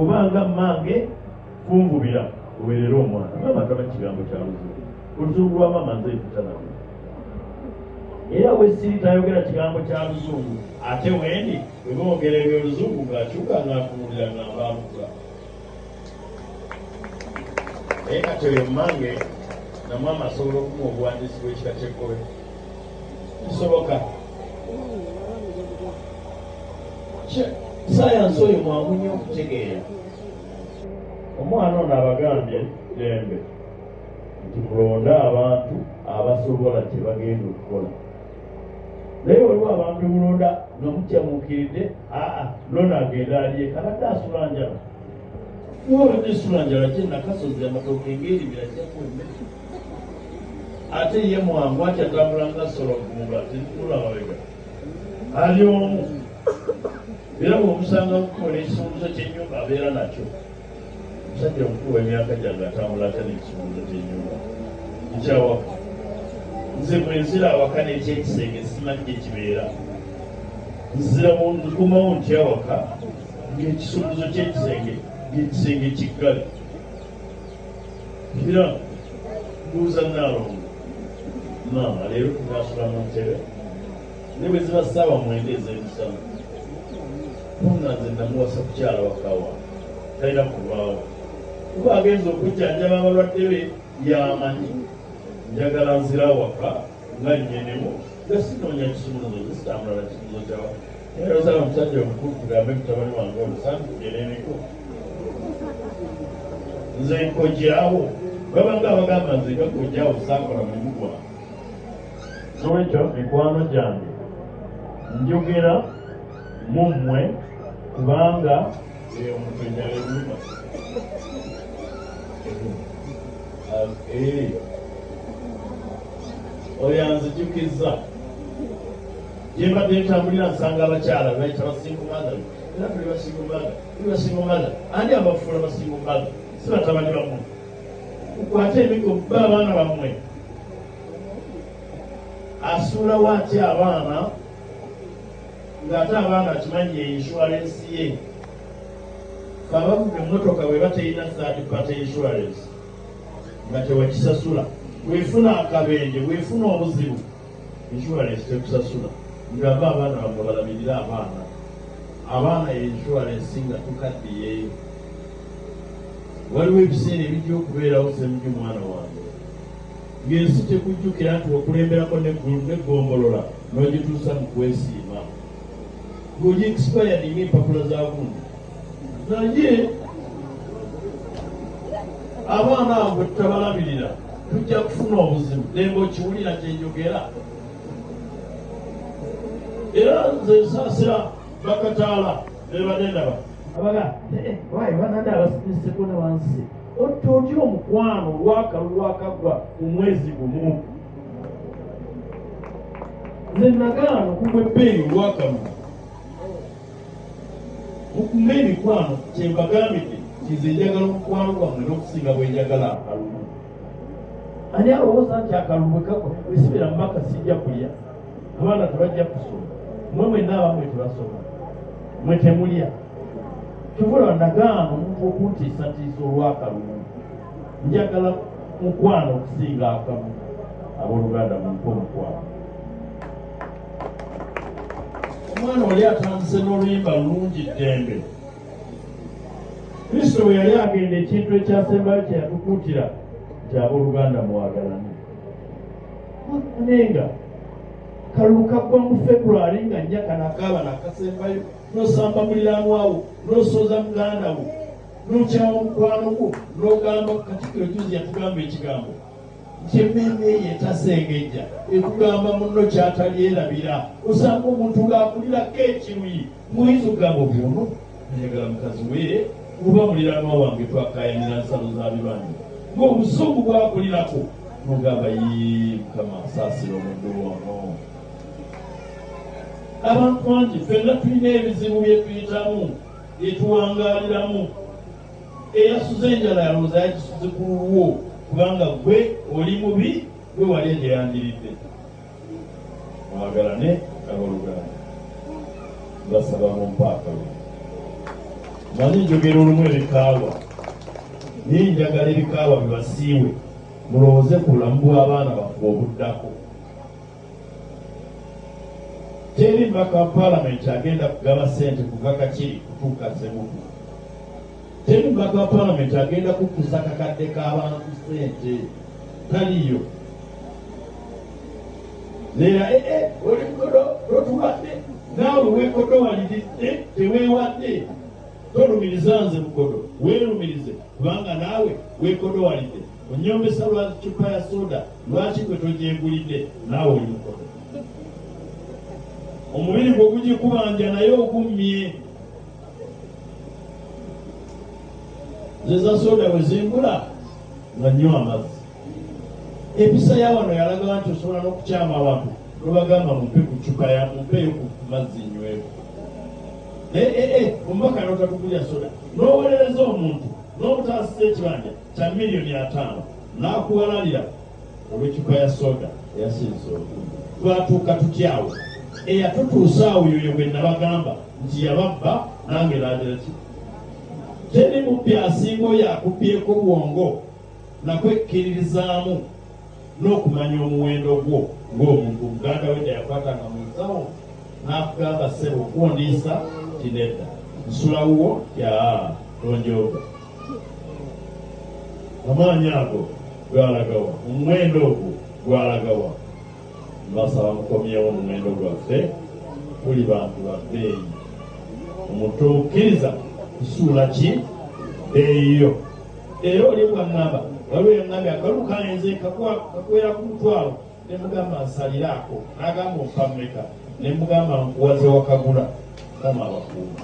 Bw'oba nga mmange kunvubira owerere omwana. Maama tamanyi kigambo kya luzungu. Oluzungu lwa maama nze mpita nalwo. Era wesiri tayogera kigambo kya luzungu ate wendi bwe boogera eby'oluzungu ng'akyuka ng'atunulira nga mbaanukula. Naye kati oyo mmange namwama asobola okumuwa obuwandiisi bw'ekika ky'ekkobe? Kisoboka. Sayansi oyo mwangu nnyo okutegeera. Omwana ono abagambye ddembe nti mulonde abantu abasobola kye bagenda okukola. Naye waliwo abantu mulonda nga mukyamuukiridde, aa nono agenda alye kabadde asula njala. Obadde sula njala kye nakasozi amatooke ng'eribira ajjaku emmere. Ate ye mwangu ati atambula nga sologgumba tetunula mabega. Ali omu era bw'omusanga kukola ekisumuluzo ky'ennyumba abeera nakyo. Omusajja omukulu w'emyaka gyange atambula atya n'ekisumuluzo ky'ennyumba nkyawaka? Nze bwe nzira awaka n'ekyekisenge simanyi gye kibeera. Nzira nkomawo ntya awaka ng'ekisumuluzo ky'ekisenge ng'ekisenge kiggale? Era mbuuza Nnaalongo, maama leero tunaasula mu ntebe ne bwe ziba ssaawa 9 ez'emisana? Kubanga nze namuwasa kukyala waka wange, talina kulwawo kuba agenza okujjanjaba abalwadde be yamanyi. Njagala nzira awaka nga nnyinimu nga sinoonya kisumuluzo, nze sitambula na kisumuluzo kyawaka. Naye osaba omusajja omukulu tugambe mutabani wange ono sandikubye n'emiko nze nkojjawo babanga abagamba nze nga kojjawo saakola mulimu gwange. Nolwekyo mikwano gyange njogera mu mmwe kubanga eyo omuntu enjala emuluma. Oyo anzijukizza gye mbadde ntambulira nsanga abakyala bayita ba single mother, era tuli ba single mother, tuli ba single mother. Ani abafuula ba single mother? Si batabani bammwe? Mukwate emiggo mukube abaana bammwe. Asuulawo atya abaana ng'ate abaana akimanyi ye insurance ye? Fe abavuga emmotoka bweba terina third party insurance nga tewakisasula, bwefuna akabenje, bwefuna obuzibu, insurance tekusasula. Mugambe abaana bammwe balabirire abaana. Abaana ye insurance nga tukaddiye. Waliwo ebiseera ebijja okubeerawo Ssemujju mwana wange ng'ensi tekujjukira nti wakulemberako n'eggombolola n'ogituusa mu kwesiima ng'oli expired ng'empapula za gundi. Naye abaana abo bwe tutabalabirira tujja kufuna obuzibu. Dembe okiwulira kyenjogera. Era nze nsaasira bakataala bebadde ndaba abaga wayi banande abasisekona wansi otta otya omukwano olwakalulu akaggwa mu mwezi gumu. Nze nagaana okugwa ebbeeyi olwakalulu. Mukume emikwano, kyembagambidde nti nze njagala omukwano gwammwe n'okusinga bwe njagala akalulu. Ani alowooza nti akalulu bwe kagwa bwe sibeera mu maka sijja kulya, abaana tebajja kusoma, mmwe mwenna abamwe tebasoma, mmwe temulya. Kyova nagaana omuntu okuntiisatiisa olw'akalulu. Njagala mukwano okusinga akalulu. Abooluganda mumpe omukwano. Omwana oli atandise n'oluyimba lulungi ddembe. Kristo bwe yali agenda ekintu ekyasembayo kye yatukuutira nti abooluganda mwagalane. Naye nga kalulu kaggwa mu February nga nnya kano akaaba nakasembayo, n'osamba muliraanwa wo, n'osooza muganda wo, n'okyawa mukwano gwo, n'ogamba Katikkiro juzi yatugamba ekigambo nti emmeeme eyo etasengejja ekugamba munno ky'atalyerabira. Osanga omuntu ng'akulirako ekiruyi, muyinza okugamba obyono ayagala mukazi we oba muliraanwa wange twakaayanira nsalo za bibanja, ng'obusungu bwakulirako n'ogamba yii Mukama asaasira omuddu ono. Abantu bangi ffenna tulina ebizibu bye tuyitamu, bye tuwangaaliramu. Eyasuze enjala yalowooza yagisuze ku lulwo kubanga gwe oli mubi, gwe walya gye yandiridde. Mwagalane abooluganda, mbasaba mumpe akalulu. Manyi njogera olumu ebikaawa, naye njagala ebikaawa bibasiiwe, mulowooze ku bulamu bw'abaana baffe obuddako. Teri mubaka wa palamenti agenda kugaba ssente kuva Kakiri kutuuka Sseguku. Teri mubaka wa palamenti agenda kukkusa kakadde k'abantu ssente, taliyo. Leera ee eh, eh, oli mukodo totuwadde naawe weekodowaliridde teweewadde tolumiriza nze mukodo weerumirize kubanga naawe weekodowalidde onyombesa lwa cupa ya soda lwaki gwe togyegulidde naawe oli mukodo omubiri gwo gugikubanja naye ogummye nze za soda bwe zimbula nga nywa amazzi Empisa ya wano yalaga nti osobola n'okukyama abantu nobagamba mumpe ku cupa ya mumpeeyo ku mazzi nyweko. Naye eh, eh, omubaka n'otatugulira soda n'owolereza omuntu n'omutaasisa ekibanja kya 500,000,000 n'akuwalalira olw'ecupa ya soda eyasinze obungi. Twatuuka tutyawo? Eyatutuusa awo yoyo gwe nabagamba nti yababba nange n'agira ki? Teri mubbi asinga oyo akubbyeko bwongo nakwekkiririzaamu n'okumanya omuwendo gwo ng'omuntu. Omuganda w'edda yakwatanga mu nsawo n'akugamba ssebo kwondiisa ti nedda nsula wuwo yaa tonjooga. Amaanyi ago gwalagawa? Omuwendo ogwo gwalagawa? Mbasaba mukomyewo omuwendo gwaffe, tuli bantu ba bbeeyi. Omuntu omukkiriza kusuula ki bbeeyi yo. Era oli bw'aŋŋamba, waliwo yaŋŋambye akalulu kange nze kakuwera ku mutwalo, ne mugamba nsaliraako, n'agamba ompa mmeka, ne mugamba nkuwaze wakagula. Mukama abakuuma.